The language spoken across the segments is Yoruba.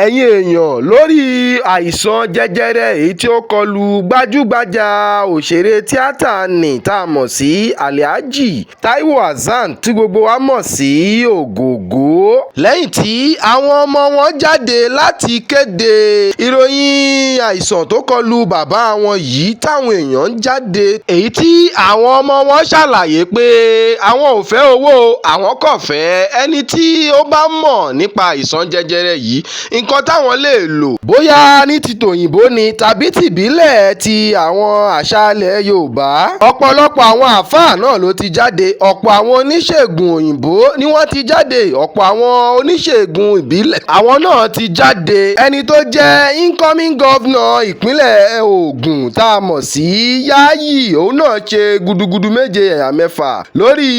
Ẹ̀yin èèyàn, lórí àìsàn jẹjẹrẹ èyí tí ó kọlu gbajúgbajà òṣèré tíátà ní tá a mọ̀ sí Alhaji Taiwo Hassan, tí gbogbo wa mọ̀ sí Ògògó, lẹ́yìn tí àwọn ọmọ wọn jáde láti kéde ìròyìn àìsàn tó kọlu bàbá wọn yìí, táwọn èèyàn ń jáde, èyí tí àwọn ọmọ wọn ṣàlàyé pé àwọn ò fẹ́ owó, àwọn kò fẹ́ ẹni tí ó bá mọ̀ nípa àìsàn jẹjẹrẹ yìí, nǹkan táwọn lè lò, bóyá ní ti tòyìnbó ni tàbí tìbílẹ̀ ti àwọn àṣà ilẹ̀ Yorùbá. Ọ̀pọ̀lọpọ̀ àwọn àáfàá náà ló ti jáde, ọ̀pọ̀ àwọn oníṣègùn òyìnbó ni wọ́n ti jáde, ọ̀pọ̀ àwọn oníṣègùn ìbílẹ̀ àwọn náà ti jáde. Ẹni tó jẹ́ incoming governor ìpínlẹ̀ Ògùn tá a mọ̀ sí Yayi, òun náà ṣe gudugudu méje ẹ̀yà mẹ́fà lórí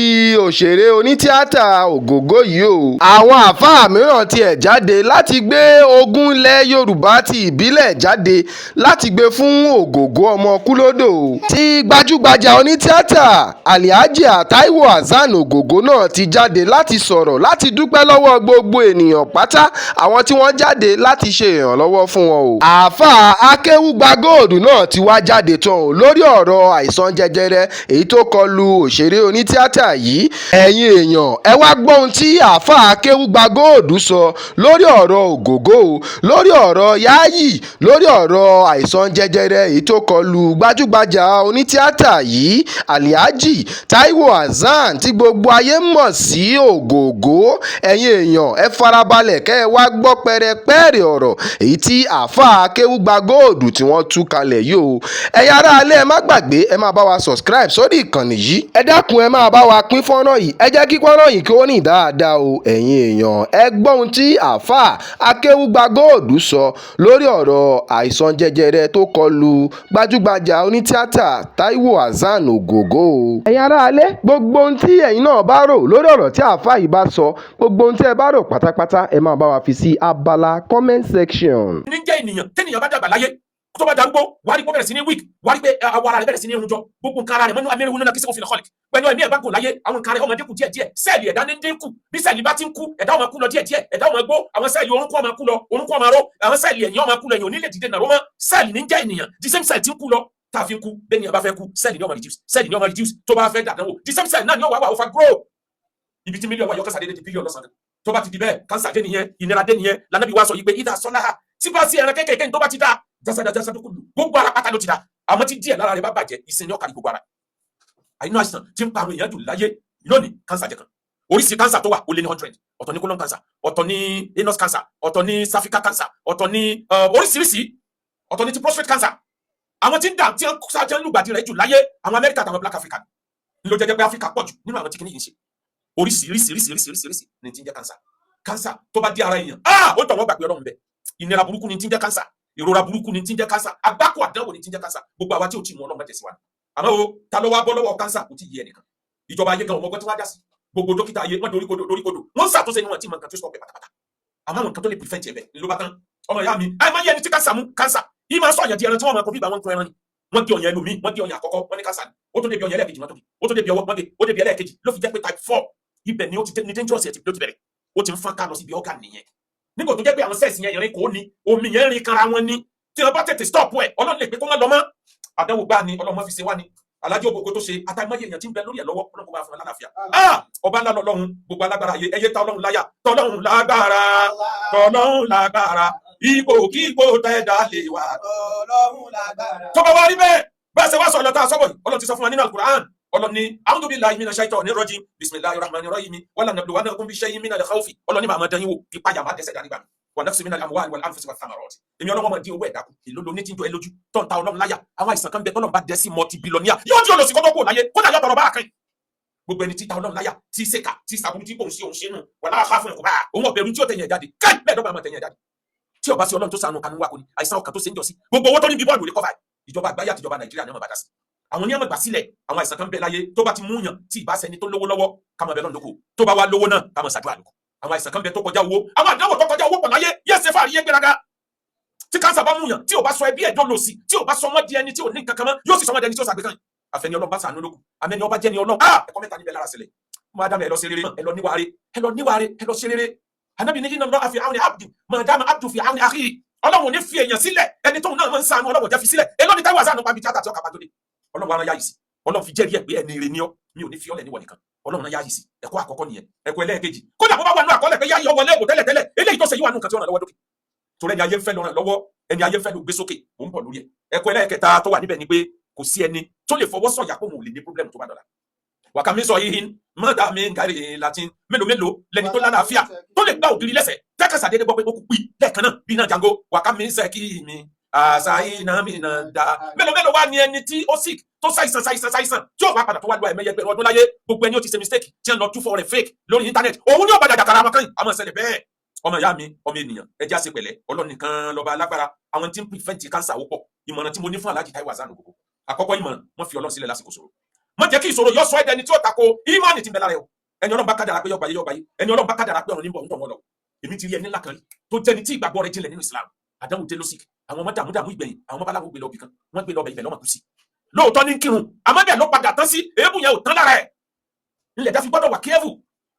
òṣèré onítíátà Ògògó yìí o. Àwọn àáfàá mìíràn tiẹ̀ jáde láti gbé ogún ilẹ̀ Yorùbá ti ìbílẹ̀ jáde láti gbé fún Ògògó ọmọ Kúlódò. Tí gbajúgbajà onítìátà Alhaji Taiwo Hassan Ògògó náà ti jáde láti sọ̀rọ̀ láti dúpẹ́ lọ́wọ́ gbogbo ènìyàn pátá, àwọn tí wọ́n jáde láti ṣe ìrànlọ́wọ́ fún wọn o. Àáfàá Akéwúgbàgòòdù náà ti wá jáde tán o lórí ọ̀rọ̀ àìsàn jẹjẹrẹ èyí tó kọlu òṣèré onítìátà yìí. Ẹ̀yin èèyàn, ẹ wá gbọ́ ohun tí àáfàá Akéwúgbàgòòdù sọ lórí ọ̀rọ̀ Ògògó o, lórí ọ̀rọ̀ Yayi, lórí ọ̀rọ̀ àìsàn jẹjẹrẹ èyí tó kọlu gbajúgbajà onítìátà yìí, Alhaji Taiwo Hassan, tí gbogbo ayé mọ̀ sí Ògògó. Ẹ̀yin èèyàn, ẹ farabalẹ̀ kẹ́ ẹ wá gbọ́ pẹ́rẹpẹ́ẹ̀rẹ̀ ọ̀rọ̀ èyí tí àáfàá Akéwúgbàgòòdù tí wọ́n tú kalẹ̀ yìí o. Ẹ̀yin aráalé, ẹ má gbàgbé, ẹ máa bá wa subscribe sórí ìkànnì yìí. Ẹ dákun, ẹ máa bá wa pín fọ́nrán yìí, ẹ jẹ́ kí fọ́nrán yìí kí ó rìn dáadáa o. Ẹ̀yin èèyàn, ẹ gbọ́ ohun tí àáfàá Akéwúgbàgòòdù sọ lórí ọ̀rọ̀ àìsàn jẹjẹrẹ tó kọlu gbajúgbajà onítìátà Taiwo Hassan Ògògó o. Ẹ̀yin aráalé, gbogbo ohun tí ẹ̀yin náà bá rò lórí ọ̀rọ̀ tí àáfàá yìí bá sọ, gbogbo ohun tí ẹ bá rò pátápátá, ẹ máa bá wa fi sí abala comment section. Ní jẹ́ ènìyàn, tẹ́nìyàn bá dàgbà láyé, tó bá darúgbó, wàá rí pé ó bẹ̀rẹ̀ sí ní weak, wàá rí pé awọ ara rẹ̀ bẹ̀rẹ̀ sí ní irun jọ, gbogbo nǹkan ara rẹ̀ mọ́nú amẹ́rẹ́wò náà kí sẹ́kọ̀ọ́ fi lè kọ́lẹ̀ pẹ̀lú ẹ̀mí ẹ̀ bá gùn láyé, àwọn nǹkan rẹ̀ ọmọ dínkù díẹ̀ díẹ̀. Cell ẹ̀dá ní dínkù. Bí cell bá ti ń kú, ẹ̀dá ọmọ kú lọ díẹ̀ díẹ̀, ẹ̀dá ọmọ gbó. Àwọn cell orúnkún ọmọ kú lọ, orúnkún ọmọ ró. Àwọn cell ẹ̀yìn ọmọ kú lọ, ẹ̀yìn ò ní lè dìde nàró mọ́. Cell ní jẹ́ ènìyàn. The same cell ti ń kú lọ tá a fi ń kú, bẹ́ẹ̀ ni ẹ bá fẹ́ kú, cell ní ọmọ reduce, cell ní ọmọ reduce. Tó bá fẹ́ dàdánwò, the same cell náà ni ó wà wà overgrow. Ibi tí mílíọ̀nù wà yọ kásá dédé di bílíọ̀nù lọ́sàn-án. Tó bá ti di bẹ́ẹ̀, cancer dé nìyẹn, ìnira dé nìyẹn. Lànàbí wa sọ yìí pé ìdá sọláha, tí bá sí ẹran kékèké tó bá ti dá jásádá jásádó kùlù, gbogbo ara pátá ló ti dá. Àmọ́ tí díẹ̀ lára rẹ̀ bá bàjẹ́, ìsinmi ọkàrí gbogbo ara. Àìnú àìsàn tí ń pa àwọn èèyàn jù láyé lónìí, cancer jẹ́ kan. Oríṣi cancer tó wà, ó lé ní 100. Ọ̀tọ̀ ní colon cancer, ọ̀tọ̀ ní anus cancer, ọ̀tọ̀ ní cervical cancer, ọ̀tọ̀ ní oríṣiríṣi, ọ̀tọ̀ ní ti prostate cancer. Àwọn tí ń dà tí ń lùgbàdì rẹ̀ jù láyé, àwọn Amẹ́ríkà àtàwọn Black Africa ló jẹ́ pé Africa pọ̀ jù nínú àwọn tí kìíní yìí ń ṣe. Oríṣiríṣiríṣiríṣiríṣi ní ti ń jẹ́ cancer. Cancer tó bá dé ara èèyàn, ah, ó tọ̀ wọ́n gbà pé Ọlọ́run bẹ. Ìnira burúkú ní ti ń jẹ́ cancer, ìrora burúkú ní ti ń jẹ́ cancer, àgbákò àdánwò ní ti ń jẹ́ cancer. Gbogbo àwa tí ò tí mú, Ọlọ́run mẹ́tẹ̀ẹ̀sí wa. Àmọ́ o, ta ló wá bọ́ lọ́wọ́ cancer? Kò tí ì yé ẹnìkan. Ìjọba ayé gan ọmọ ọgbọ́n tí wọ́n á dá sí. Gbogbo dókítà ayé, wọ́n dorí kodò dorí kodò, wọ́n ń ṣàtúnṣe ni wọ́n ti mọ nǹkan tó sọ pé pátápátá. Àmọ́ àwọn nǹkan tó lè prevent ẹ̀ bẹ̀ ló bá tán. Ọmọ ìyá mi, ẹ máa yẹ ẹni tí cancer mú, cancer yìí máa sọ àyàn di ẹran tí wọ́n máa kọ bí ìgbà wọn kún ẹran ni. Wọ́n gé ọyàn ẹlòmíì, wọ́n gé ọyàn àkọ́kọ́, wọ́n ní cancer ni. Ó tún débi ọyàn ẹlẹ́ẹ̀kejì, wọ́n tó gé. Ó tún débi ọwọ́, wọ́n gé. Ó débi ẹlẹ́ẹ̀kejì, ló fi jẹ́ pé type 4, ibẹ̀ ni ó ti ní dangerous ẹ̀ ló ti bẹ̀rẹ̀, ó ti ń fọ́n ká lọ síbi organ nìyẹn. Nígbà tó jẹ́ pé àwọn cells yẹn ìrìn kò ní omi yẹn rìn kanra wọn ní, tí wọ́n bá tètè stop ẹ̀, Ọlọ́run lè pé kó má lọ mọ́. Àdánwò gbáà ni Ọlọ́run fi ṣe wá ni. Alájọ ògbógbó tó ṣe àtàìmọye èèyàn tí ń bẹ lórí ẹ̀ lọ́wọ́, Ọlọ́run kó bá fún ẹ lálàáfíà. Ah, ọba ńlá lọ́lọ́run, gbogbo alágbára ayé, ẹyẹ ta Ọlọ́run láyà, tọ́lọ́run lágbára, tọ́lọ́run lágbára, ipò kíkó tẹ́dá lè wà. Ọlọ́run lágbára. Tó bá wá rí bẹ́ẹ̀, bá a ṣe wá sọ ọ̀lọ́ta sọ́bọ̀ yìí, Ọlọ́run ti sọ fún wa nínú Al-Qur'an. Ọlọ́run ní a'udhu billahi minash shaitani rajim, bismillahir rahmanir rahim, wala nabluwannakum bishay'in minal khawfi. Ọlọ́run ní màá máa dán yín wò, ìpayà máa dẹ́sẹ̀ dání gbà mí, wa nafsi minal amwali wal anfusi wath thamarati. Èmi Ọlọ́run máa dín owó ẹ̀dá kù. Èló lo ní tí ń jọ ẹ lójú tó ń ta Ọlọ́run láyà? Àwọn àìsàn kan bẹ tọ́lọ́run bá dẹ́ sí multi-billionaire, yóò di olòṣì kótó kò láyé, kódà yóò tọrọ bá àkàn. Gbogbo ẹni tí ta Ọlọ́run láyà, tí sèkà, tí sàbúrú, tí kò ń ṣe òun ṣe nù wà láà fún ẹ̀kọ́ bá òun ọ̀bẹ̀rù tí ó tẹ̀yìn ẹ̀ jáde káì bẹ́ẹ̀ dọ́gba máa tẹ̀yìn ẹ̀ jáde. Tí ọba sí Ọlọ́run tó sànù kanú wa kò ní àìsàn ọkàn tó ṣe ń jọ sí, gbogbo owó tó ní bí bọ́ọ̀lù lè kọ́fà. Ìjọba àgbáyé àtijọba Nàìjíríà ní ọmọ bàdá sí àwọn ní ọmọ gbà sílẹ̀. Àwọn àìsàn kan bẹ láyé, tó bá ti mú yàn, tí ìbá sẹni tó lówó lọ́wọ́, ká máa bẹ lọ́nà lóko. Tó bá wá lówó náà, ká máa ṣàdúrà lóko. Àwọn àìsàn kan bẹ tó kọjá owó, àwọn àdánwò tó kọjá owó pọ̀ láyé. Yẹ ṣe fàárí yé gbéraga. Tí cancer bá mú yàn, tí ò bá sọ ẹbí ẹ̀dọ́ lò sí, tí ò bá sọ wọ́n di ẹni tí ò ní nǹkan kan mọ́, yóò sì sọ wọ́n di ẹni tí ó ṣàgbékan. Àfẹni Ọlọ́run bá sànú lókun, àmẹni ọba jẹ́ni Ọlọ́run. Ah, ẹ̀kọ́ mẹ́ta níbẹ̀ lára sílẹ̀. Máa dá mi, ẹ lọ ṣe rere, ẹ lọ níwáre, ẹ lọ níwáre, ẹ lọ ṣe rere. Anabi ní inna Allaha fi awni abdi ma dama abdu fi awni akhihi. Ọlọ́run ò ní fi èèyàn sílẹ̀, ẹni tóun náà máa ń sànú, Ọlọ́run ò jẹ́ fi sílẹ̀. Èló ni Táíwò Hasan pa bíi tíátà tí ọkà pàtó dé? Ọlọ́run ara yáyìí sí, Ọlọ́run fi jẹ́rìí ẹ̀ pé ẹni rè ni ọ́, mi ò ní fi ọ́lẹ̀ níwọ̀ nìkan. Ọlọ́run náà yáyìí sí. Ẹ̀kọ́ àkọ́kọ́ nìyẹn. Ẹ̀kọ́ ẹlẹ́ẹ̀kejì, kódà bó bá wà nínú àkọọ́lẹ̀ pé yáyìí ọwọ́ lẹ́ẹ̀kọ́ tẹ́lẹ̀tẹ́lẹ̀, eléyìí tó ṣe yìí wà nù nǹkan tí ó ràn lọ́wọ́ dókè, torí ẹni ayé ń fẹ́ lọ́ràn lọ́wọ́, ẹni ayé ń fẹ́ ló gbé sókè. Mò ń bọ̀ lórí ẹ̀. Ẹ̀kọ́ ẹlẹ́ẹ̀kẹta tó wà níbẹ̀ ni pé kò sí ẹni tó lè fọwọ́ sọ̀yà pé òun ò lè ní problem tó bá dọ̀la. Wàkàmí sọ yìí mọ́tà mi ń kárí latin. Mélòó mélòó lẹni tó lálàáfíà tó lè gbá ògiri lẹ́sẹ̀ tẹ́kẹ̀sà déédéé gbọ́ pé ó kú pí lẹ́ẹ̀kan náà bí iná jango. Wàkàmí sẹ́ kí mi àṣà iná mi náà da. Mélòó mélòó wá ní ẹni tí ó sick, tó ṣàìsàn ṣàìsàn ṣàìsàn, tí ó bá padà tó wá lu àìmọye ẹgbẹ̀rún ọdún láyé? Gbogbo ẹni ó ti ṣe mistake tí ń lọ túfọ̀ rẹ̀ fake lórí internet, òun ní ó padà jàkàrà àwọn kan yìí. Àmọ́ ṣẹlẹ̀ bẹ́ẹ̀. Ọmọ ìyá mi, ọmọ ènìyàn, ẹ jẹ́ á ṣe pẹ̀lẹ́. Ọlọ́run nìkan lọ́ba alágbára. Àwọn tí ń prevent cancer ó pọ̀. Ìmọ̀ràn tí mo ní fún Alhaji Taiwo Hasan Ogogo, àkọ́kọ́ ìmọ̀ràn, wọ́n fi Ọlọ́run sílẹ̀ lásìkò ṣòro. Má jẹ́ kí ìṣòro yọ sọ ẹ́ dẹni tí ó tako ìmánì tí ń bẹ lára ẹ o. Ẹni Ọlọ́run bá kádàrá pé yọgbà yé, yọgbà yé. Ẹni Ọlọ́run bá kádàrá pé ọ̀run ní bọ̀ ń tọ̀ wọ́n lọ. Èmi ti rí ẹni ńlá kan rí tó jẹ́ni tí ìgbàgbọ́ rẹ̀ jinlẹ̀ nínú Islam. Àdánwò dé lọ́sìk, àwọn ọmọ dààmú dààmú ìgbẹ̀yìn, àwọn ọmọ babaláwo gbé lọ bìkan, wọ́n gbé lọ bẹ̀, ibẹ̀ lọ́mọ kú sí. Lóòótọ́ ní kírun, àmọ́ bẹ́ẹ̀ ló padà tán sí. Èébù yẹn ò tán lára ẹ̀. Ilẹ̀ dáfi gbọ́dọ̀ wà careful.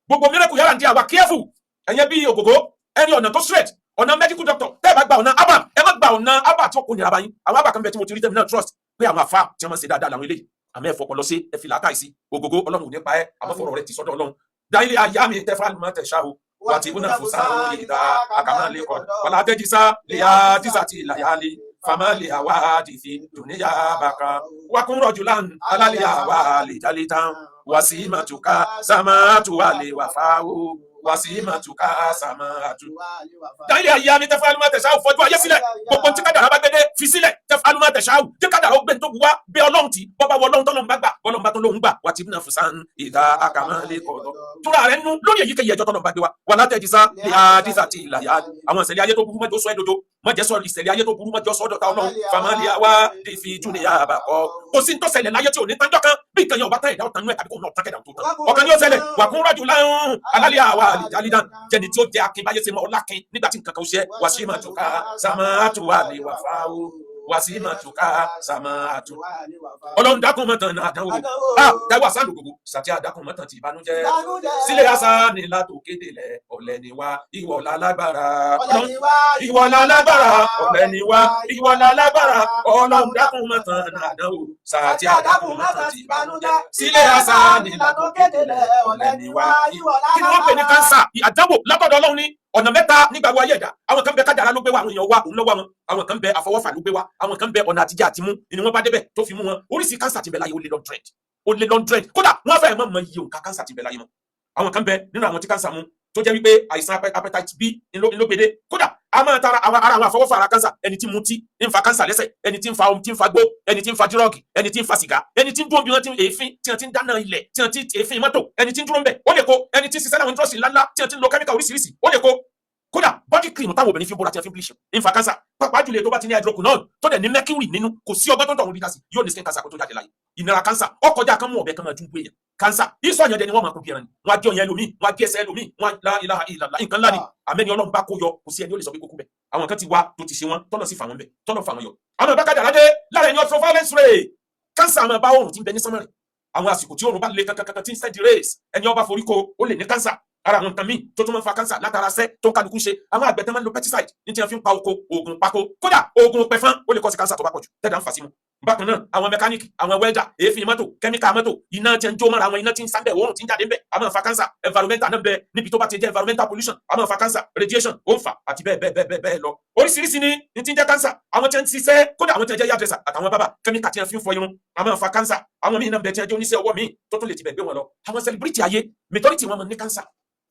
Gbogbo miracle yàrá ń di àwà careful. Ẹ̀yẹ bí Ògògó, ẹni ọ̀nà tó straight, ọ̀nà medical doctor. Tẹ́ ẹ bá gba ọ̀nà herbal, ẹ má gba ọ̀nà herbal tí ó kò nira bá yín. Àwọn herbal kan bẹ tí mo ti rí tẹ́mi náà trust pé àwọn àfa tí wọ́n máa ń ṣe dáadáa làwọn eléyìí. Àmọ́ ẹ fọpọlọ sí, ẹ fi làákàyè sí. Ògògó, Ọlọ́run ò ní pa ẹ́, àmọ́ fọ̀rọ̀ rẹ ti sọ́dọ̀ Ọlọ́run. Dáilé ayá mi tẹ́ fáwọn tẹ̀ ṣáò wàtí ibùnà fúnṣà ìdá àkàmálẹ̀ kọ̀ wàlá tẹ́jísá lè á tísà tí làyálì famali àwa ti fi dùníyà bàkà wàkún rọ̀jùlán alálẹ̀ àwa lè jálè tán wàsímàtúkà sàmàtúwà lè wà fáwọ́ wàsímàtúkà sàmàtú. Dáilé ayá mi tẹ́ fáwọn tẹ̀ ṣáò, fọjú ayé sílẹ̀. Gbogbo tí kádàrá bá gbédé, fi sílẹ̀. Tẹ́ fáwọn tẹ̀ ṣáò, tí kádàrá ó gbé tó wù wá bí Ọlọ́run tí bọ́bá wọ Ọlọ́run, tọ́lọ́run bá gbà, bọ́lọ́run bá tó lóhun gbà. Wàtí ibùnà fúnṣà ìdá àkàmálẹ̀ kọ̀ túra rẹ̀ nú lórí èyíkéyìí ẹjọ́ tọ́lọ́run bá gbé wa. Wà látẹ̀jísá lè àdìsá ti ìlàyà. Àwọn ìṣẹ̀lẹ̀ ayé tó burú mọ́jọ sọ ẹ́ dodo, mọ́jẹ sọ ìṣẹ̀lẹ̀ ayé tó burú mọ́jọ sọ dọ̀tá Ọlọ́run. Famali àwa di fi júnìyà àbàkọ́. Kò sí ní tó ṣẹlẹ̀ láyé tí ò ní tánjọ́ kan. Bí nǹkan yẹn ò bá tán, ẹ̀dá ọ̀tán nú ẹ̀ tàbí kò náà tán kẹ̀dà tó tán, ọ̀kan ni ó ṣẹlẹ̀. Wà kún rọ́jò láhùn alálẹ̀ àwa àlìjálídàn, jẹni tí ó jẹ akin báyé ṣe mọ́ ọlákin nígbà tí nǹkan kan ó ṣe. Wà sí màtúkà sàmàtúwà lè wà fáwọ́, wà sí màtúkà sàmàtú. Ọlọ́run dákun mọ́tàn náà àdánwò. Ah, Táíwò Hasan Ògògó sàtì, àdákun mọ́tàn ti ìbànújẹ́ sílé àṣà ní látò kéde lẹ̀. Ọ̀lẹ ni wá, ìwọ lálágbára. Ìwọ lálágbára. Ọ̀lẹ ni wá, ìwọ lálágbára. Ọlọ́run dákun mọ́tàn náà àdánwò sàtì, àdákun mọ́tàn ti ìbànújẹ́ sílé àṣà ní látò kéde lẹ̀. Ọ̀lẹ ni wá. Kí ni wọ́n pè ní cancer? Àdánwò látọ̀dọ̀ Ọlọ́run ní ọ̀nà mẹ́ta nígbà wo ayé ẹ̀dá. Àwọn kan bẹ, kádàrá ló gbé wa, àwọn èèyàn wa òun lọ́wọ́ wọn. Àwọn kan bẹ, àfọwọ́fà ló gbé wa. Àwọn kan bẹ, ọ̀nà àtijọ́ àtimú ni wọ́n bá débẹ̀ tó fi mú wọn. Oríṣi cancer ti bẹ láyé, ó lé 100, ó lé 100. Kódà wọ́n fẹ́ẹ̀ mọ̀ mọ iye òǹkà cancer ti bẹ láyé mọ́. Àwọn kan bẹ nínú àwọn tí cancer mú tó jẹ́ wípé àìsàn hepatitis B ńlọgbẹdẹ. Kódà a máa tara àwọn ara àwọn àfọwọ́fà ara cancer. Ẹni tí mutí ń fa cancer lẹ́sẹ̀, ẹni tí ń fa ohun tí ń fa gbó, ẹni tí ń fa drug, ẹni tí ń fa sìgá, ẹni tí ń dúró bí wọ́n ti èéfín tí wọ́n ti ń dáná ilẹ̀, tí wọ́n ti èéfín mọ́tò, ẹni tí ń dúró ń bẹ̀, ó lè kó. Ẹni tí ń ṣiṣẹ́ láwọn industry ńláńlá tí wọ́n ti ń lo chemical oríṣiríṣi, ó lè kó. Kódà body cream táwọn obìnrin fi ń bóra tí wọ́n fi ń bleach ń fa cancer, pàápàá jùlọ tó bá ti ní hydroquinone tó dẹ̀ ní mercury nínú. Kò sí ọgbọ́n tó ń tọ̀hún rí dá sí, yóò ní skin cancer kó tó jáde láyé. Ìnira cancer ó kọjá kan mú ọ̀bẹ kan máa dún gbé yẹn. Cancer ìsọ yẹn dẹni wọ́n máa kún bí ẹran ni. Wọ́n á gé ọyàn ẹlòmíì, wọ́n á gé ẹsẹ̀ ẹlòmíì, wọ́n á la ilaha illallah. Nǹkan ńlá ni. Àmẹ́ni Ọlọ́run bá kó yọ, kò sí ẹni ó lè sọ pé kókó bẹ̀. Àwọn kan ti wá tó ti ṣe wọn, tọ́lọ̀ sí fà wọ́n bẹ̀, tọ́lọ̀ fà wọ́n yọ. Àwọn ìbákadà aládé lára ẹni ultraviolet ray cancer àwọn bá oòrùn tí ń bẹ ní sánmọ́rì, àwọn àsìkò tí oòrùn bá le kankankan tí ń send rays, ẹni ó bá forí ko, ó lè ní cancer. Ara àwọn nǹkan míì tó tún máa ń fa cancer látara sẹ́ tó ń kálukú ṣe, àwọn àgbẹ̀ tó máa ń lo pesticide ní tí wọ́n fi ń pa oko, oògùn pako, kódà oògùn pẹ̀fán, ó lè cause cancer tó bá pọ̀ jù tẹ́lẹ̀ ń fà símu. Bákan náà, àwọn mẹkáníìkì, àwọn welder, èéfín mọ́tò, kẹ́míkà mọ́tò, iná tí ń jó mọ́ra àwọn iná tí ń sábẹ̀, òórùn tí ń jáde ń bẹ̀, a máa fa cancer. Environmental náà bẹ níbi tó bá ti jẹ́ environmental pollution, a máa fa cancer. Radiation ó ń fà, àti bẹ́ẹ̀ bẹ́ẹ̀ bẹ́ẹ̀ bẹ́ẹ̀ lọ. Oríṣiríṣi ni ní ti ń jẹ́ cancer. Àwọn tí ń ṣiṣẹ́, kódà àwọn tí ń jẹ́ hairdresser àtàwọn bábà, kẹ́míkà tí wọ́n fi ń fọ irun, a máa fa cancer. Àwọn míì náà bẹ tí wọ́n jẹ́ oníṣẹ́ ọwọ́ míì tó tún lè tibẹ̀ gbé wọn lọ. Àwọn celebrity ayé, majority wọn máa ní cancer.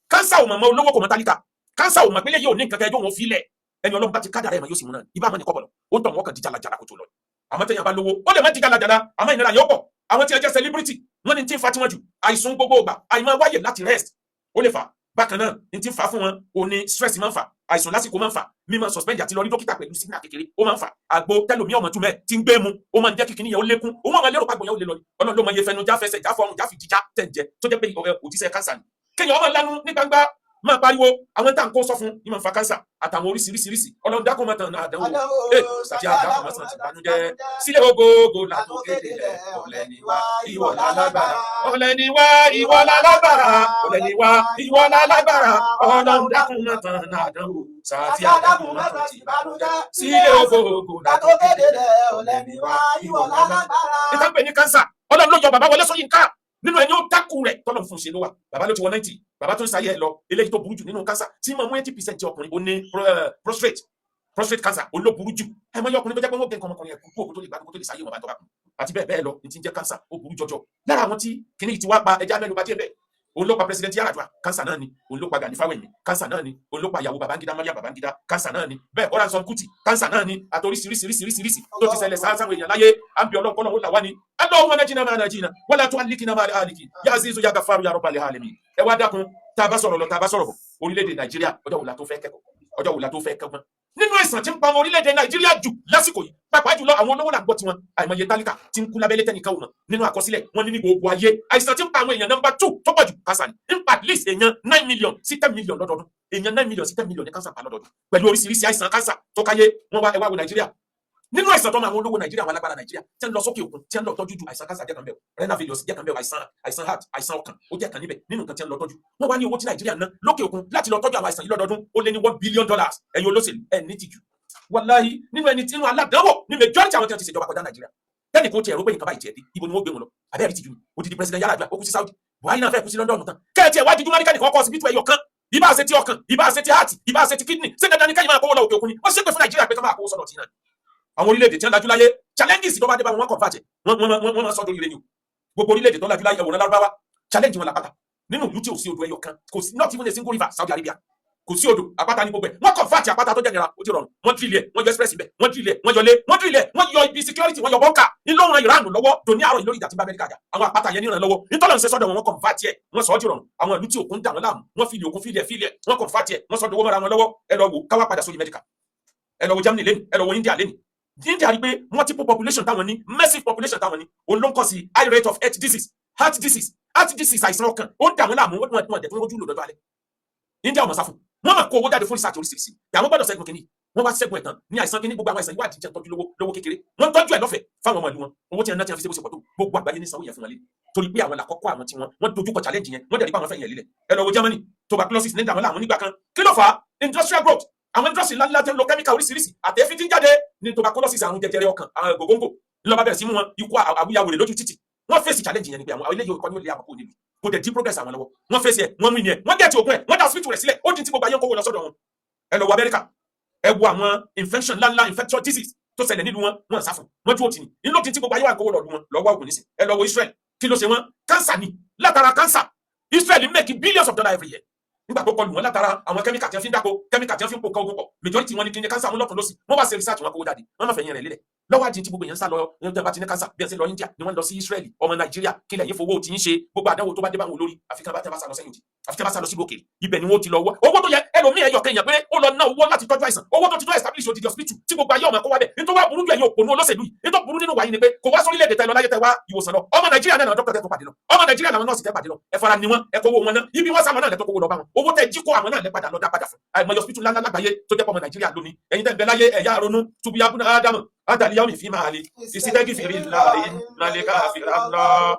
Cancer ò mọ̀ mọ́ olówó, kò mọ̀ tálíkà. Cancer ò mọ̀ pé yóò ní nǹkan kan ẹjọ́ wọn fi lẹ̀. Ẹni Ọlọ́run bá ti kádàrá ẹ̀ mọ̀, yóò sì mú náà ibà máa ní kọ́bọ̀ lọ. Ó ń tọ̀ wọ́n kàn di jalajala kó tó lọ. Àmọ́ tẹ̀yàn bá lówó, ó lè má di jalajala, àmọ́ ìnira yóò pọ̀. Àwọn tí wọ́n jẹ́ celebrity, wọ́n ní tí ń fa tiwọn jù, àìsùn gbogbo ìgbà, àìmọ́ wáyè láti rest, ó lè fà. Bákan náà, ní tí ń fa fún wọn ò ní stress máa ń fà, àìsùn lásìkò máa ń fà, mímọ suspend àti lọ rí dókítà pẹ̀lú signal kékeré ó máa ń fà. Àgbo tẹlomi ọmọ túmẹ̀ tí ń gbé mu, ó máa ń jẹ́ kíkiní yẹn ó lékún. Ó máa lérò pàgbọ̀ yẹn ó lè lọ ní. Ọlọ́run ló máa yẹ fẹnu já fẹsẹ̀ já fọrùn já fìdí já tẹ̀ ń jẹ tó jẹ́ pé òtísẹ́ cancer ni. Kéèyàn ọmọ lanu ní gbangba. Máa pariwo àwọn tá à ń kó sọ fún ní máa ń fa cancer àtàwọn oríṣiríṣiríṣi. Ọlọ́run dákun máa tàn náà àdánwò ẹ àti àdàkùn máa sàn tìbànújẹ́ sílẹ̀ ogógó látòkéde lẹ̀. Ọ̀lẹ ni wá, ìwọ lálágbára. Ọ̀lẹ ni wá, ìwọ lálágbára. Ọ̀lẹ ni wá, ìwọ lálágbára. Ọlọ́run dákun máa tàn náà àdánwò sàtì àdàkùn máa tàn tìbànújẹ́ sílẹ̀ ogógó látòkéde lẹ̀. Ọ̀lẹ ni wá, ìwọ lálágbára. Ìtàn pè ní cancer. Ọlọ́run ló yọ bàbá Wọlé Ṣóyínká nínú ẹni ó dákú rẹ̀ tọ́lọ̀ fún ṣe ló wà. Bàbá ló ti wọ 90, bàbá tó ń sáyé ẹ lọ. Eléyìí tó burú jù nínú cancer tí mo mú, 80% ọkùnrin ó ní prostate cancer, ó ló burú jù. Ẹ mọ iye ọkùnrin tó jẹ́ pé wọ́n gé nǹkan ọmọkùnrin ẹ̀ kú òkú tó lè gbádùn kó tó lè sáyé wọn bá tọ́ bá kú àti bẹ́ẹ̀ bẹ́ẹ̀ lọ. Ní ti ń jẹ́ cancer, ó burú jọjọ. Lára àwọn tí kìnìún yìí ti wá pa, ẹja mẹ́nu bá díẹ̀ bẹ́ẹ̀. Òun ló pa President Yar'Adua, cancer náà ni. Òun ló pa Gani Fáwẹ̀hìnmí, cancer náà ni. Òun ló pa ìyàwó Babangida, Mariam Babangida, cancer náà ni. Bẹ́ẹ̀ kọ́ Ransome Kuti, cancer náà ni, àti oríṣiríṣiríṣiríṣi tó ti ṣẹlẹ̀ sáwọn èèyàn láyé. À ń bí Ọlọ́run kọ́lọ́run ó là wá ní. اللهم نجنا مع الناجين ولا تهلكنا مع الهالكين يا عزيز يا غفار يا رب العالمين. Ẹ wá dákun, tá a bá sọ̀rọ̀ lọ, tá a bá sọ̀rọ̀ bọ̀, orílẹ̀-èdè Nàìjíríà, ọjọ́ wo la tó fẹ́ kẹ́kọ̀ọ́? Ọjọ́ wo la tó fẹ́ kẹ́kọ̀ọ́ nínú àìsàn tí ń pa ọmọ orílẹ̀-èdè Nàìjíríà jù lásìkò yìí? Pàápàá jùlọ àwọn olówó là ń gbọ́ tiwọn, àìmọye tálíkà tí ń kú lábẹ́lé tẹ́nìkan ò mọ̀. Nínú àkọsílẹ̀ wọn ní ní gbogbo ayé, àìsàn tí ń pa àwọn èèyàn number two tó pọ̀ jù, cancer ni. Ń pa at least èèyàn 9 million sí 10 million lọ́dọọdún. Èèyàn 9 million sí 10 million ní cancer pa lọ́dọọdún, pẹ̀lú oríṣiríṣi àìsàn cancer tó káyé wọn wá. Ẹ wá wo Nàìjíríà, nínú àìsàn tó máa àwọn olówó Nàìjíríà, àwọn alágbára Nàìjíríà tí ń lọ sókè òkun, tí ń lọ tọ́jú ju, àìsàn cancer jẹ́ kan bẹ́ẹ̀, renal failure jẹ́ kan bẹ́ẹ̀, àìsàn heart, àìsàn ọkàn ó jẹ́ kan níbẹ̀ nínú nǹkan tí ń lọ tọ́jú. Wọ́n wá ní owó tí Nàìjíríà ná lókè òkun láti lọ tọ́jú àwọn àìsàn yìí lọ́dọọdún, ó lé ní $1 billion. Ẹ̀yin olóṣèlú, ẹ̀ ní tìjú. Wàláhí, nínú ẹni tí inú aládánwò ní majority àwọn tí wọ́n ti ṣèjọba kọjá Nàìjíríà. Tẹ́nì kò tiẹ̀ rò pé nǹkan báyìí tiẹ̀ dé, ibo ni wọ́n gbé wọn lọ? Abẹ́rẹ́ tìjú ni. Odidi President Yar'Adua, ó kú sí Saudi. Buhari náà fẹ́ kú sí London tán. Kẹ́ẹ̀tì ẹ̀ wá díjú mọ́ríkà nìkan kọ́ hospital ẹ̀yọ̀ kan, ìbá ṣe ti ọkàn, ìbá ṣe ti heart, ìbá ṣe ti kidney. Ṣé dandan ni kẹ́yìn máa kówó lọ òkè òkun ni? Wọ́n ṣépè fún Nàìjíríà pé ká máa kówó sọ̀dọ̀ tí náà. Àwọn orílẹ̀-èdè tí wọ́n lajú láyé, challenges tó bá dé bá wọn, wọ́n convert ẹ̀, wọ́n máa sọ́dọ̀ ire ni o. Gbogbo orílẹ̀-èdè tó lajú láyé, ẹ̀wọ̀n Lárúbáwá, challenge wọn làpáta. Nínú ìlú tí ò sí odò ẹyọ kan, kò sí, not even a single river, Saudi Arabia, kò sí odò, àpáta ní gbogbo ẹ̀. Wọ́n convert àpáta tó jẹ́ nira, ó ti rọrùn. Wọ́n drill ẹ̀, wọ́n yọ express ibẹ̀, wọ́n drill ẹ̀, wọ́n yọ lé, wọ́n drill ẹ̀, wọ́n yọ ibi security, wọ́n yọ bunker. Ńlọrọ̀ Iran lọ́wọ́ tó ní àárọ̀ yìí lórí ìjà tí bá Amẹ́ríkà jà. Àwọn àpáta yẹn níran lọ́wọ́ nítorí ṣe sọ́dọ̀ wọn, wọ́n convert ẹ̀, wọ́n sọ ọ́ di rọrùn. Àwọn ìlú tí òkun dà wọ́n láàmú, wọ́n fìlì òkun, fìlì ẹ̀ fìlì ẹ̀, wọ́n convert ẹ̀, wọ́n sọ dowó mọ́ra wọn lọ́wọ́. Ẹ lọ wò káwá padà sórí medical. Ẹ lọ wo Germany lẹ́nu, ẹ lọ wo India lẹ́nu. India rí pé multiple population táwọn ní, massive population táwọn ní, òun ló ń kọ́ sí high rate of health disease, heart disease, heart disease, àìsàn ọkàn, ó ń dà wọ́n láàmú. Wọ́n dẹ̀ tó ń rojú lò lọ́dọ̀ alẹ́. India ọmọ sáfù, wọ́n máa kó owó jáde fún research oríṣiríṣi. Àwọn gbọ́dọ̀ ṣẹ́gun kínní. Wọ́n wá ṣẹ́gun ẹ̀ tán ní àìsàn kínní. Gbogbo àwọn àìsàn ìwádìí jẹ́ tọ́jú lówó lówó kékeré, wọ́n tọ́jú ẹ̀ lọ́fẹ̀ẹ́ fáwọn ọmọ ìlú wọn. Owó tí wọn náà ti fi ṣe bó ṣe pọ̀ tó, gbogbo àgbáyé ní sanwó yẹn fún wọn lé, torí pé àwọn làkọ́kọ́ àwọn tí wọ́n dojúkọ challenge yẹn, wọ́n dẹ̀ rí pé àwọn fẹ́ yẹn lílẹ̀. Ẹ lọ wo Germany, tuberculosis ní ìdààmú làwọn nígbà kan. Kí ló fà á? Industrial growth, àwọn industry ńláńlá tí ń lo chemical oríṣiríṣi àtẹ̀fín tí ń jáde ní tuberculosis, àrùn jẹjẹrẹ ọkàn, àwọn gògóńgò ńlọba bẹ̀rẹ̀ sí mú wọn, ikú àwíyáwèrè lójú títì. Wọ́n fèsì challenge yẹn ni pé àwọn eléyìí kọ́ ni ó lé àwọn kò nílùú, kò dẹ̀ dí progress àwọn lọ́wọ́. Wọ́n fèsì ẹ̀, wọ́n mú ìyẹn, wọ́n gẹ̀ẹ́tì ògùn ẹ̀, wọ́n dá hospital rẹ̀ sílẹ̀, ó di tí gbogbo ayé ń kówó lọ sọ́dọ̀ wọn. Ẹ lọ wo Amẹ́ríkà, ẹ wo àwọn infection ńláńlá, infectious disease tó ṣẹlẹ̀ nílùú wọn, wọ́n sá fún wọ́n dúró tì ní nínú tí gbogbo ayé wà ń kówó lọ́dún wọn lọ́wọ́ ògùn nísìn. Ẹ lọ wo Israel, kí ló ṣe wọ́n? Cancer ni. Látara cancer, Israel make billions of dollars every year. Nígbà tó kọlù wọn látara àwọn chemical tí wọ́n fi ń dáko, chemical tí wọ́n fi ń po nǹkan ogun pọ̀, majority wọn ni kí ni cancer wọn lọ́tún lọ́sì. Wọ́n wá ṣe research, wọn kówó jáde, wọ́n má fẹ̀yìn rẹ̀ lélẹ̀ lọ́wọ́ àdín tí gbogbo èèyàn ń sá lọ. Ní bá ti ní cancer, bí ẹ ṣe lọ India ni wọ́n lọ sí Israel. Ọmọ Nàìjíríà, kílẹ̀ yín fowó tí ń ṣe? Gbogbo àdánwò tó bá dé bá wọn olórí, àfi kan bá tẹ́ bá sá lọ sẹ́yìn òdì, àfi tẹ́ bá sá lọ sílùú òkèèrè, ibẹ̀ ni wọ́n ti lọ wọ́ owó tó yẹ. Ẹlòmíì ẹyọ kẹyìn pé ó lọ ná owó láti tọ́jú àìsàn, owó tó ti tó establish odidi hospital tí gbogbo ayé ọmọ kó wá bẹ̀. Nítorí wá burú jù, ẹ̀yin òpònú olóṣèlú yìí, nítorí burú nínú wàyí ni pé kò wá sórílẹ̀-èdè tẹ lọ láyé tẹ wá ìwòsàn lọ. Ọmọ Nàìjíríà náà dókítà tẹ tó pàdé lọ, ọmọ Nàìjíríà làwọn nọ́ọ̀sì tẹ pàdé lọ. Ẹ fara ni wọn, ẹ kówó wọn ná. Ibi wọn sá lọ náà lẹ tó kówó lọ bá wọn. Owó tẹ jí kó àwọn náà lẹ padà lọ dá padà fún. Àìmọye hospital ńláńlá lágbàáyé tó jẹ́ pọ̀ ọmọ Nàìjíríà lónìí. Ẹ̀yin tẹ́ ń bẹ láyé, ẹ̀yà ronú. Tubu yabuna ádámù adàlíyàwó fi máa le ìsítẹ́gì láàyè nàlẹ́ káfíra lọ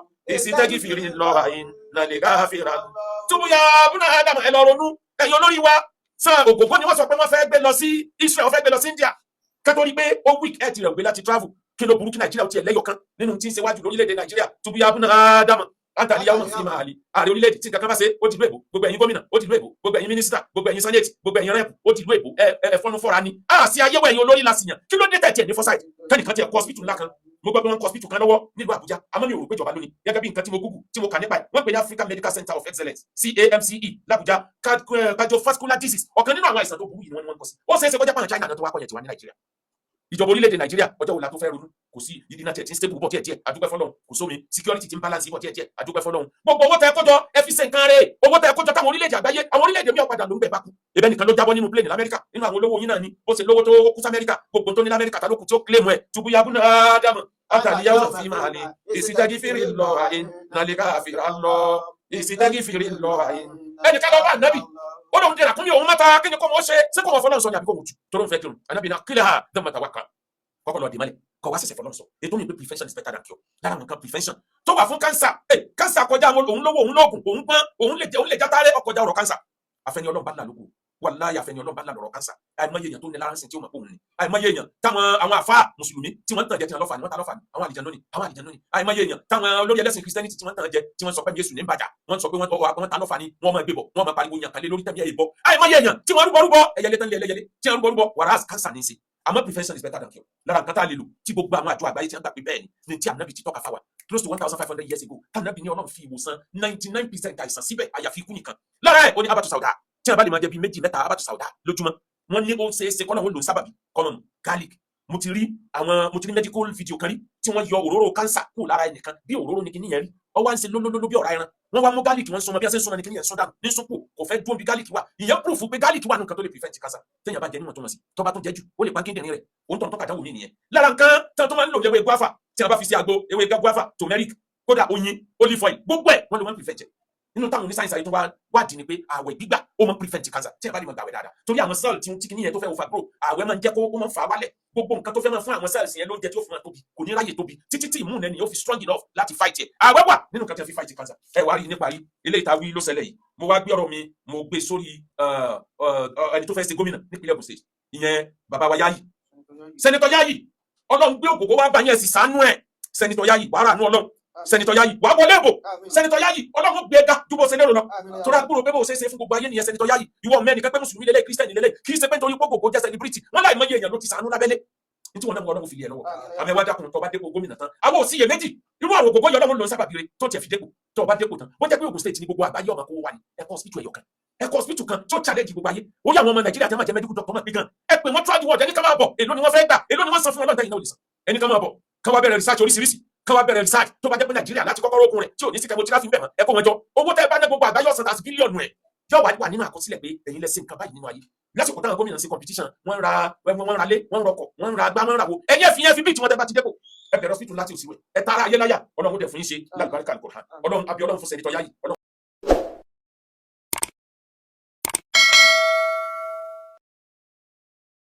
ìsítẹ́gì láàyè nàlẹ́ káfíra. Tubu yabuna ádámù, ẹ lọ ronú. Ẹ̀yin olórí wa, san ògògó ni wọ́n sọ pé wọ́n fẹ́ gbé lọ sí Israel, wọ́n fẹ́ gbé lọ sí India, kẹ́tọ́ pé ó weak ẹ̀ ti rẹ̀ gbé láti travel. Kí ló burú kí Nàìjíríà ó tiẹ̀ lẹ́yọ̀ kan nínú tí ń ṣe wájú lórílẹ̀‐èdè Nàìjíríà? Tubu yabuna ádámù àtàlíyàwó fi máa lè. Ààrẹ orílẹ̀-èdè tí nǹkan kan bá ṣe, ó ti ìlú èbó. Gbogbo ẹ̀yin gómìnà, ó ti ìlú èbó. Gbogbo ẹ̀yin mínísítà, gbogbo ẹ̀yin senate, gbogbo ẹ̀yin rep, ó ti ìlú èbó. Ẹ ẹ fọ́nú fọ́ra ni a sì ayéwọ̀. Ẹ̀yin olórí la sì yàn. Kí ló dé tẹ̀ tiẹ̀ ní foresight kẹ́nìkan tiẹ̀ kọ́ hospital ńlá kan? Mo gbọ́ pé wọ́n kọ́ hospital kan lọ́wọ́ nílùú Àbújá, àmọ́ mi ò rò pé ìjọba lónìí. Gẹ́gẹ́ bí nǹkan tí mo google, tí mo kà nípa ẹ̀, wọ́n pè ní African Medical Center of Excellence, CAMCE, l'Àbújá. Cardiovascular disease, ọ̀kan nínú àwọn àìsàn tó burú yìí ni wọ́n ní wọ́n kọ́ sí. Ó ṣeé ṣe kọjá pàrọ̀ China náà tó wá kọ́ yẹn tiwa ní Nàìjíríà. Ìjọba orílẹ̀-èdè Nàìjíríà, ọjọ́ wo la tó fẹ́ ronú? Kò sí ìdínà tiẹ̀ tí ń stable bọ̀ díẹ̀ díẹ̀, adúpẹ́ fọlọ́run. Kò sómi, security ti ń balance bọ̀ díẹ̀ díẹ̀, adúpẹ́ fọlọ́run. Gbogbo owó tẹ kó jọ, ẹ fi ṣe nǹkan rẹ̀. Owó tẹ kó jọ táwọn orílẹ̀-èdè àgbáyé, àwọn orílẹ̀-èdè míì padà ló ń bẹ̀ bá kú. Ibẹ̀ nìkan ló jábọ́ nínú plane lamẹ́ríkà nínú àwọn olówó yín náà ni. Bó ṣe lówó tó kú sAmẹ́ríkà, gbogbo tó ní lamẹ́ríkà, tá ló kù tí ó claim ẹ̀? Tubuyabu náà dámọ̀ àtàlíyàwó fi máa lè ìsìtẹ́gì fèrè lọ àyè nàlẹ́kà àfìrà lọ ìsìtẹ́gì fèrè lọ àyè. Ẹnìkan lọ bá ànábì. Ó lóun dèrà kún mi òun mọ́ta. Kí ni kò mọ̀ ṣe? Ṣé kò mọ̀ fọlọ́n sọ ni àbí kò mọ̀ jù tó ló ń fẹ́ kírun? Ànábì náà kílẹ̀ ha dẹ́mọ̀ta wà kan kọ́kọ́ lọ dì mọ́lẹ̀, kọ́ wá ṣẹ̀ṣẹ̀ fọlọ́n sọ. Ètò mi pé prevention is better than cure. Lára àwọn nǹkan prevention tó wà fún cancer, ẹ cancer kọjá àwọn òun lówó, òun lóògùn, òun gbọ́n, òun lè jẹ, òun lè játárẹ́ ọkọjá ọ̀rọ̀ cancer. Àfẹni Ọlọ́run bá là lóko, wàláyé, àfẹni Ọlọ́run bá là lọ́rọ̀ cancer. Àìmọye èèyàn tó ní lára ń sìn tí ó mọ̀ pé òun ni. Àìmọye èèyàn táwọn àwọn àfa mùsùlùmí tí wọ́n ń tàn jẹ, tí wọ́n lọ́fà ni, wọ́n ta lọ́fà ni, àwọn àlìjànnú ni, àwọn àlìjànnú ni. Àìmọye èèyàn táwọn olórí ẹlẹ́sìn Christianity tí wọ́n ń tàn jẹ, tí wọ́n sọ pé Jésù ní bàjá, wọ́n sọ pé wọ́n ta lọ́fà ni, wọ́n máa gbé bọ̀, wọ́n máa pariwo yàn kálé lórí tẹ̀mí ẹ̀ bọ̀. Àìmọye èèyàn tí wọ́n rúbọ rúbọ ẹyẹlé tán lé ẹlẹ́yẹlé, tí wọ́n rúbọ rúbọ, whereas cancer ní í ṣe. Àmọ́ prevention is better than cure. Lára nǹkan tá a lè lò tí gbogbo àwọn àjọ àgbáyé ti ń gbà pé bẹ́ẹ̀ ni tí Ànábì ti tọ́ka fáwa close to 1500 years ago, tànàbì ní Ọlọ́run fi ìwòsàn 99% àìsàn síbẹ̀, àyàfi ikú nìkan. Lára ẹ̀ ó ní habatu sauda. Tí a bá lè máa jẹ bíi méjì, mẹ́ta habatu sauda lójúmọ́, wọ́n ní ó ṣeé ṣe kọ́nà ó lò ń sábàbí kọ́nà garlic. Mo ti rí medical video kan rí tí wọ́n yọ òróró cancer kúrò lára ẹnìkan. Bí òróró ni kíní yẹn rí, ọ wá ń ṣe lólólóló bí ọ̀rá ẹran. Wọ́n wá mú garlic, wọ́n sọmọ bí wọ́n ṣe ń sọmọ ní kíní yẹn sún dànù ní sún kù, kò fẹ́ dúró bí garlic wà. Ìyẹn proof pé garlic wà nǹkan tó lè prevent cancer téèyàn bá jẹ níwọ̀n tó wọ̀n sí. Tó bá tó jẹ jù, ó lè pa kíndìnrín rẹ̀, òun tó ń tọ́ka dáwò mí nìyẹn. Lára nǹkan tí wọ́n tó máa ń lò, ewé guava. Tí wọ́n bá fi sí agbo, ewé guava, turmeric, kódà oyin, olive oil, gbogbo ẹ̀ wọ́n ló máa ń prevent ẹ̀. Nínú táwọn onísáyẹ̀nsì ayé tó wá wádìí ni pé àwẹ̀ gbígbà, ó máa ń prevent cancer tí ẹ bá lè máa gbàwẹ̀ dáadáa, torí àwọn cell tí kìíní yẹn tó fẹ́ overgrow, àwẹ̀ máa ń jẹ́ kó ó máa ń fà á wálẹ̀. Gbogbo nǹkan tó fẹ́ máa fún àwọn cells yẹn lóúnjẹ tí ó fi máa tóbi, kò ní ráyè tóbi títí tí immune ẹni yóò fi strong enough láti fight ẹ̀. Àwẹ̀ wà nínú nǹkan tí a fi fight cancer. Ẹ wá rí nípa rí eléyìí tá a wí ló ṣẹlẹ̀ yìí. Mo wá gbé ọ̀rọ̀ mi, mo gbé sórí ẹni tó fẹ́ ṣe gómìnà nípínlẹ̀ Ògùn State, ìyẹn bàbá wa Yayi, Senator Yayi. Ọlọ́run gbé ògògó wá bá yẹn sì sánú ẹ̀. Senator Yayi, wàá rà nú Ọlọ́run. Senator Yayi, wàá wọlé ìbò. Senator Yayi, Ọlọ́run gbé ga ju bó ṣe lérò lọ, torí àgbúrò pé bó ṣe ṣe fún gbogbo ayé nìyẹn. Senator Yayi, ìwọ mẹ́rin kan pé mùsùlùmí lélẹ̀, kírísítẹ́nì lélẹ̀, kì í ṣe pé nítorí pé gbogbo jẹ́ celebrity wọ́n láì mọye èèyàn ló ti sànú lábẹ́lé ní tí wọn náà mú. Ọlọ́run fi lé ẹ lọ́wọ́. Àmì ẹwà dákun, tó bá dépò gómìnà tán, àwọn ò sí iyèméjì irú àwọn ògògó yọ. Ọlọ́run ló ń sábà bire tó tiẹ̀ fi dépò. Tó bá dépò tán, wọ́n jẹ́ pé Ògùn State ní gbogbo àgbáyé ọmọ kó wà ní ẹ̀kọ́ hospital ẹ̀yọ̀ kan, ẹ̀kọ́ hospital kan tó challenge gbogbo ayé. Ó yà àwọn ọmọ Nàìjíríà tí wọ́n máa jẹ́ medical doctor máa pín gan. Ẹ pè wọ́n throughout the world, ẹni ká máa bọ̀. Èló ni wọ́n fẹ́ gbà? Èló ni wọ́n san fún? Ọlọ́run tẹ́yìn náà ò lè san. Ẹni ká máa bọ̀, ká wá bẹ̀rẹ̀ research oríṣiríṣi, ká wá bẹ̀rẹ̀ research. Tó bá jẹ́ pé Nàìjíríà láti kọ́kọ́ rókun rẹ̀ tí ò ní sí chemotherapy ń bẹ̀ mọ́, ẹ kó wọn jọ. Owó tẹ́ ẹ bá ná, gbogbo àgbáyé ọ̀sán tàbí bílíọ̀nù ẹ̀ yóò wá wà nínú àkọsílẹ̀ pé ẹ̀yin lẹ ṣe nǹkan báyìí nínú ayé. Lásìkò táwọn gómìnà ṣe competition, wọ́n ń ra, wọ́n ń ra lé, wọ́n ń rọkọ̀, wọ́n ń ra agbá, wọ́n ń ra wo. Ẹ̀yin ẹ̀fìn yẹn fi bí tí wọ́n tẹ́ bá ti dépò, ẹ bẹ̀rẹ̀ hospital láti òsìwẹ̀. Ẹ tara ayé láyà. Ọlọ́run dẹ̀ fún yín ṣe lálùbáríkà Al-Qur'an. Ọlọ́run àbí Ọlọ́run fún Senator Yayi Ọlọ́run.